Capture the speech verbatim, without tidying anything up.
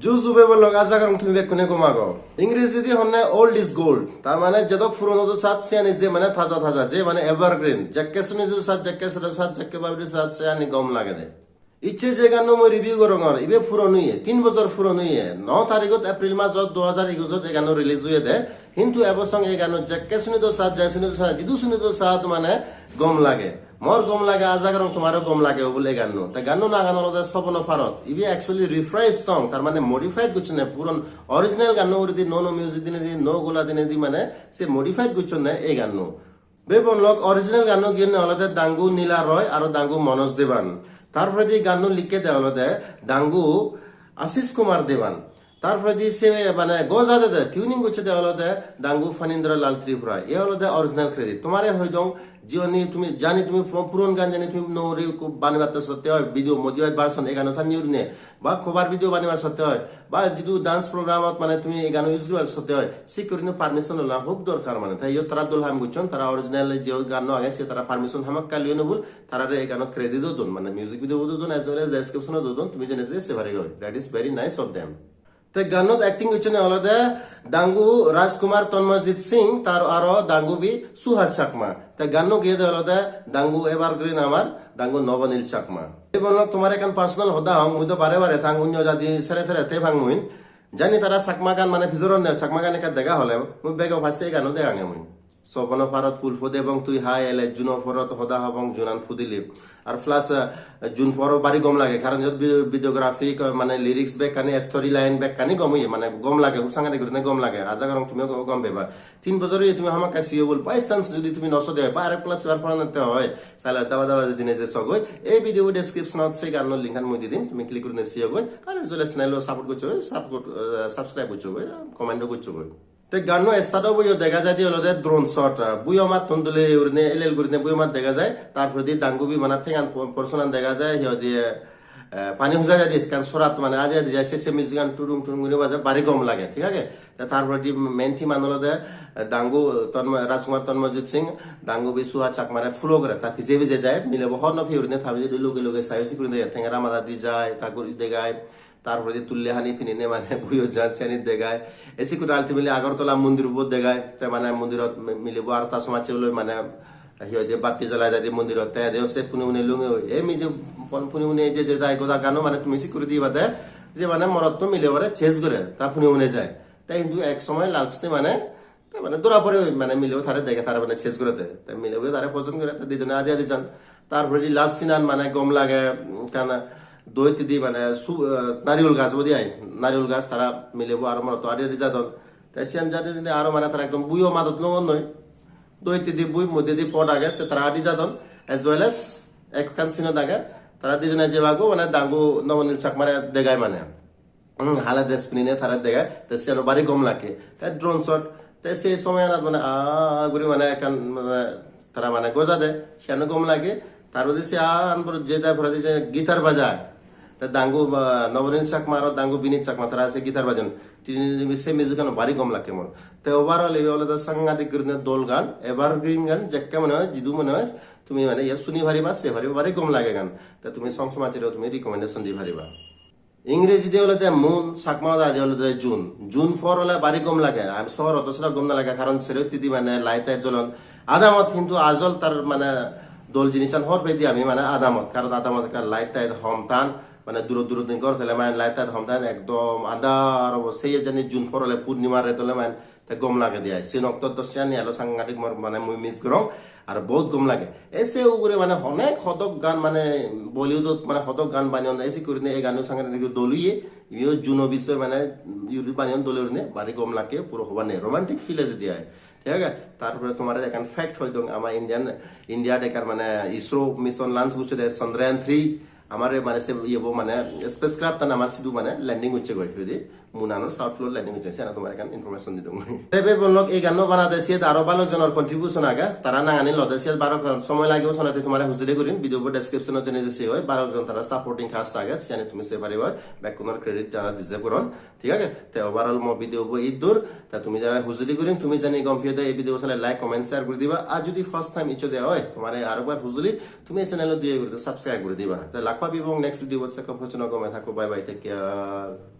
Ju ju bhei bon lok, aja gorong tumi bekkune gom ago. Ingrejidi honne old is gold. Tar mane jedok purono do sat siyani je mane taja taja, je mane evergreen. Jekke suni do sat, jekke sere sat, jekke babi do sat, siyani gom lagede. Icche je ganno mui review gorongor, ibe puron oye, tin bojor puron oye. No tarigot April majot dui hajar ekuj ot e ganno release oyede. Hintu ebo song e ganno jekke suni do sat, je suni do sat, jidu suni do sat mane gom lage. Mor gom lage, aja gorong tomaro gom lage obol e ganno. Te ganno nangan olode Sobono Parot. Ibe actually reprise song, tar mane modified gocchonne, puron original ganno uguredi nuo nuo music dinedi, nuo gola dinedi mane se modified gocchonne e ganno. Bhei bon lok, original ganno giyonne olode Dangu Nila Roy aro Dangu Manoj Dewan. Tar poredi ganno likkede olode Dangu Ashish Kumar Dewan. Tar poredi se mane gojadede, tuning gocchede olode Dangu Phanindra Lal Tripura. E olode original credit. Tomare hoi dong, jiyani tumi, jani tumi pu-, puron gan jani tumi nuo guri ku-, banibatte sotte oi, video modified version e ganno sanni urine, ba cover video banibar sotte oi, ba jidu dance program ot mane tumi e ganno use guribar sotte oi, se gurine permission ola hub dorkar mane. Te iyot tara dol ham gocchon, tara original je ganno age se tara permission hamakkai loyon obol, tarare e ganot credit o don, mane music video o don, as well as description o don, tumi jene je se pariba. That is very nice of them. Te ganot acting gocchonne olode Dangu Rajkumar Tanmoyjit Singh, tar aro Dangubi Suhas Chakma. Te ganno giyede olode Dangu Evergreen amar, Dangu Nobonil Chakma. Bhei bon lok, tomare ekkan personal hoda hong, mui do bare bare thang, onyo jadi sere sere te phang mui. Jani tara Chakma gan mane pijoronne, Chakma gan ekka dega hole, mui bego first e ganno degange mui. Sobono Parot phul pudebong tui hai ele, Juno Porot hoda hobong junan pudili. Ar plus, eh, June four o bari gom lage, karon iyot vi-, videography, ko-, mane lyrics bekkani, story line bekkani gom oye, mane gom lage, hub sanghatik gurine gom lage. Aja gorong tumiyo go-, gom peba. Tin bojor oye tumi hamakkai siyo bol, by chance jodi tumi no sode oi, ba arek pala sebar poranotte oi, sale daba daba jodi neje sogoi, ei video description ot se ganno link an mui di dim, tumi click gurine siyo goi, ar as well as channel o support goccho goi, support, eh, subscribe goccho goi, comment o goccho goi. Te ganno start obo yo dega jai de olode drone shot, ah, buyo mattun dole urine, el el gurine buyo mat dega jai. Tar poredi Dangubi mane thengan por-, portion an dega jai, hi hoide, eh, pani hoja jai de, ekkan sorat mane aje aje jai, se se music an tudung tudung guri baje, bari gom lage, thik age? Te tar poredi main theme an olode, eh, Dangu Tanmo-, Rajkumar Tanmoyjit Singh, Dangubi Suhas Chakmare follow gore, ta pije pije jai, milebo hobor no peye urine, ta pijedi luge luge sayo, se gurine thengera mada di jai, ta guri degai. Tar poredi tulle hani pinine mane buyo jan siyani degai. E sikkun ultimately Agartala mondir ubot degai. Te mane mondirot mi-, milebo aro ta somajje loi mane hi hoide batti jalai jai de mondirot. Te edeyo se pune pune lunge oi. E mije pon-, pune pune je je jai goda gano mane tumi sikkuri dibade je mane morotto milebore chase gore. Ta pune pune jai. Te hintu ek somoy last-e mane te mane dora pore oi, mane milebo tare dege, tare mane chase gore de. Te milebo tare pojon gore, te dijone adi adi jan. Tar poredi last scene an mane gom lage, mm, ekkan doi hittedi mane su-, eh, nariul gaj obode ai, nariul gaj tara milebo aro morotto adi adi jadon. Te siyan jade jade aro mane tara ekdom buyo madot longonnoi. Doi hittedi bui moddedi pot age, se tara adi jadon. As well as ekkan scene ot age, tara dijone jebago mane Dangu Nobonil Chakmare degai mane. Hmm, hala dress pinine tara degai, te siyano bari gom lage. Te drone shot, te se somoyanot mane, ah, guri mane ekkan, mane, tara mane gojade, siyano gom lage. Tar poredi se an pore je jai poredi je guitar bajai. Te Dangu, ah, Nobonil Chakma aro Dangu Binit Chakma tara se guitar bajon. Tini se music ano bari gom lage mor. Te overall ibe olode sangadik gurine dol gan, evergreen gan, jekke mone oi, jidu mone oi, tumi mane iye suni pariba, se pariba, bari gom lage gan. Te tumi song somajjere tumi recommendation di pariba. Ingrejidi olode moon, Chakma hodadi olode June. June four ole bari gom lage. Ami sohorot do sero gom no lage, karon sero hittedi mane light tight jolon. Adamot hintu ajol tar mane dol jinisan hobor pei de ami mane adamot. Karon adamot ekka light tight hom tan, mane duro duro din ghor thele mane light tight hom tan, ekdom andar obo. Seye jani June four ole purnima ret ole mane te gom lage de ai. Sin okto to siyani alo sangadik mor mane mui miss gorong. Ar bahut gom lage. E se ugure mane onek hodok gan mane Bollywood-ot mane hodok gan baneyon. E se gurine e gano sangadik dol oye. Iyo Juno bisoy mane yuri baneyon dole gurine. Bari gom lage puro hobar nei. Romantic feel eje de ai. Thik age? Tar pore tomare ekkan fact hoi dong, ama Indian, India-t ekkan mane ISRO mission launch gocche de Chandrayaan three. Amare mane se iyebo mane spacecraft-an amar sidu mane landing gocche goi, hoide moon-anor south pole-ot landing gocche, siyan tomare ekkan information didong. Te bhei bon lok, ei ganno banade siyot aro balok jonor contribution age, tara nangani lode siyot baro somoy lagibo, sonate tomare hujuli gurim, video bo description-ot jeinei je sei oi, balok jon tara supporting cast age, siyani tumi sei pariba, bekkunor credit tara deserve goron. Thik age? Te overall mo video bo iddur. Te tumi jara hujuli gurim, tumi jani gom piyo de ei video sale like, comment, share guri diba. Ar jodi first time iccho de oi, tomare aro ekbar hujuli, tumi ei channel-o diye guri subscribe guri diba. Te lak pabong next video bot, se kom hochno gome thakko. Bye bye, take care.